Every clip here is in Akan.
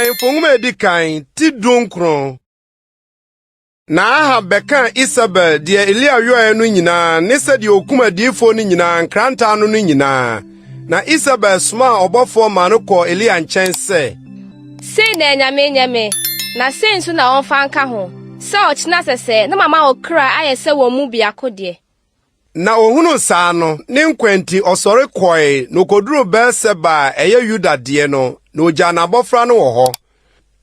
Ahemfo Nhoma a Edi Kan, ti 19. Na Ahab bɛkaa Isebel deɛ Elia yɔeɛ no nyinaa ne sɛdeɛ okum adiyifoɔ no nyinaa nkrantɛ ano no nyinaa. Na Isebel somaa ɔbɔfoɔ maa no kɔɔ Elia nkyɛn sɛ. Sei na anyame nyɛ me, na sei nso na wɔmfa nka ho, sɛ ɔkyena sɛsɛɛ na mama wo kra ayɛ sɛ wɔn mu biako deɛ. Na ohunuu saa no, ne nkwa nti, ɔsɔre kɔe, na okoduruu Beer-Seba a ɛyɛ Yuda deɛ no, na ogyaa n'abɔfra no wɔ hɔ.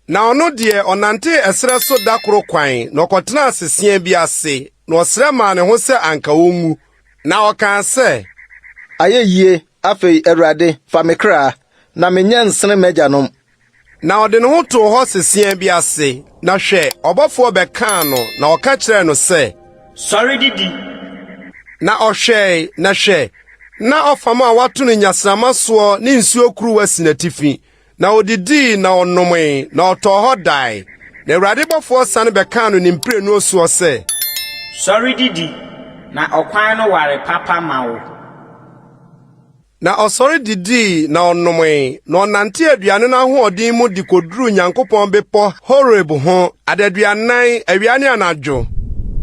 Na ɔno deɛ, ɔnantee ɛserɛ so da koro kwan, na ɔkɔtenaa seseɛ bi ase, na ɔsrɛ maa ne ho sɛ anka onwu. Na ɔkaa sɛ. Ayɛ yie, afei, Awurade, fa me kra, na menyɛ nsene m'agyanom. Na ɔde ne ho too hɔ seseɛ bi ase, na hwɛ, ɔbɔfoɔ bɛkaa no, na ɔka kyerɛɛ no sɛ. Sɔre didi! Na ɔhwɛe, na hwɛ, na ɔfam a wɔato no nnyasramma soɔ ne nsuo kuruwa si n'atifi. Na odidii na ɔnomee, na ɔtɔɔ hɔ dae. Na Awurade bɔfoɔ sane bɛkaa no ne mprenu soɔ sɛ. Sɔre didi, na ɔkwan no ware papa ma wo. Na ɔsɔre didii na ɔnomee, na ɔnantee aduane no ahoɔden mu de koduruu Nyankopɔn bepɔ Horeb ho adaduanan, awia ne anadwo.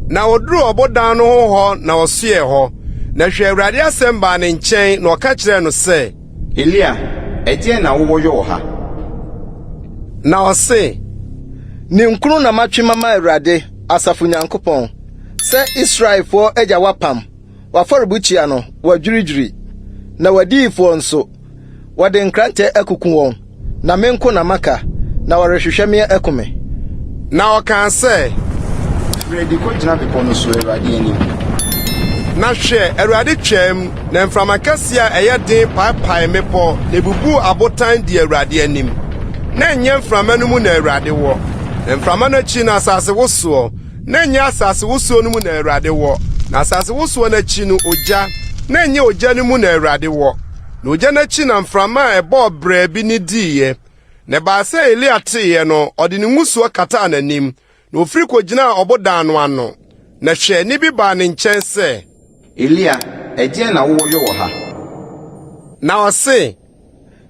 Na oduruu ɔbodan no ho hɔ na ɔsoɛɛ hɔ. Na hwɛ, Awurade asɛm baa ne nkyɛn, na ɔka kyerɛɛ no sɛ. Elia, ɛdeɛn na wowɔ yɔ wɔ ha? Na ɔse. Ninkunu na matwe mama Awurade, asafo Nyankopɔn, sɛ Israelfoɔ agya w'apam, W'afɔrebukyia no, wɔadwiridwiri, na w'adiyifoɔ nso, wɔde nkrantɛ akuku wɔn, na me nko na maka, na wɔrehwehwɛ me aku me. Na ɔkaa sɛ. Firi adi kɔgyina bepɔ no so, Awurade anim. Na hwɛ, Awurade twaam, na mframa kɛseɛ a ɛyɛ den paepaee mmepɔ, na ebubuu abotan dii Awurade anim. Na ɛnyɛ mframa no mu na Awurade wɔ, na mframa no akyi no asase wosoɔ. Na ɛnyɛ asase wosoɔ no mu na Awurade wɔ, na asase wosoɔ no akyi no, ogya, na ɛnyɛ ogya no mu na Awurade wɔ, na ogya no akyi na mframa a ɛbɔɔ brɛɛ bi nne diiɛ. Na ɛbaa sɛ Elia teeɛ no, ɔde ne ngusoɔ kataa n'anim, na ɔfiri kɔgyinaa ɔbodan no ano. Na hwɛ, nne bi baa ne nkyɛn sɛ. Elia, ɛdeɛn na wowɔ yɔ wɔ ha? Na ɔse.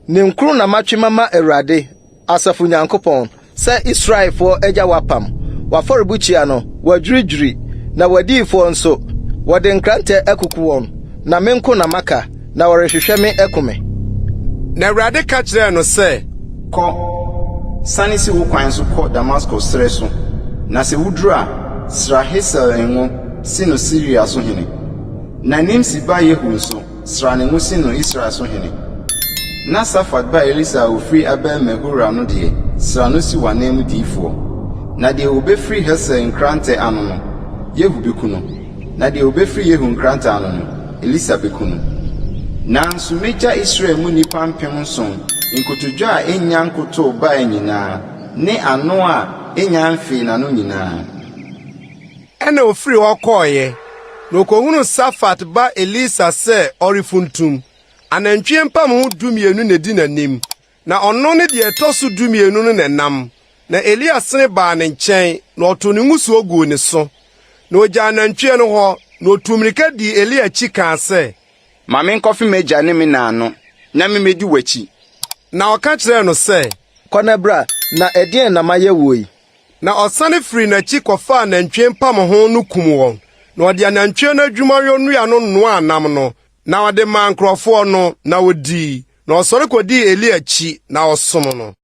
Ninkunu na matwe mama Awurade, asafo Nyankopɔn, sɛ Israelfoɔ agya w'apam, w'afɔrebukyia no, wɔadwiridwiri, na w'adiyifoɔ nso, wɔde nkrantɛ akuku wɔn, na me nko na maka, na wɔrehwehwɛ me aku me. Na Awurade ka kyerɛɛ no sɛ. Kɔ, sane si wo kwan so kɔ Damasko serɛ so, na sɛ woduru a, sra Hasael ngo si no Siria so hene. Na Nimsi ba Yehu nso, Sra ne ngo si no Israel so hene. Na Safat ba Elisa a ɔfiri Abel-Mehora no deɛ, sra no si w'ananmu diyifoɔ. Na deɛ ɔbɛfiri Hasael nkrantɛ ano no, Yehu bɛku no, na deɛ ɔbɛfiri Yehu nkrantɛ ano no, Elisa bɛku no. Nanso mɛgya Israel mu nnipa 7000, nkotodwe a ɛnnya nkotoo Baal nyinaa, ne ano a ɛnnya mfee n'ano nyinaa. Ɛnna ofirii hɔ kɔeɛ, na okohunuu Safat ba Elisa sɛ ɔrefuntum. Anantwie mpamho dumienu na edi n'anim, na ɔno ne deɛ ɛtɔ so dumienu no na ɛnam. Na Elia sene baa ne nkyɛn, na ɔtoo ne ngusoɔ guu ne so. Na ogyaa anantwie no hɔ, na otuu mmirika dii Elia akyi kaa sɛ. Ma menkɔfe m'agya ne me na ano, na mimmedi w'akyi. Na ɔka kyerɛɛ no sɛ. Kɔ na bra, na ɛdeɛn na mayɛ woɔ yi? Na ɔsane firii n'akyi kɔfaa anantwie mpamho no kum wɔn, na ɔde anantwie no adwumayɔ nnua no noaa nam no, na ɔde maa nkurɔfoɔ no, na wɔdii. Na ɔsɔre kɔdii Elia akyi, na ɔsom no.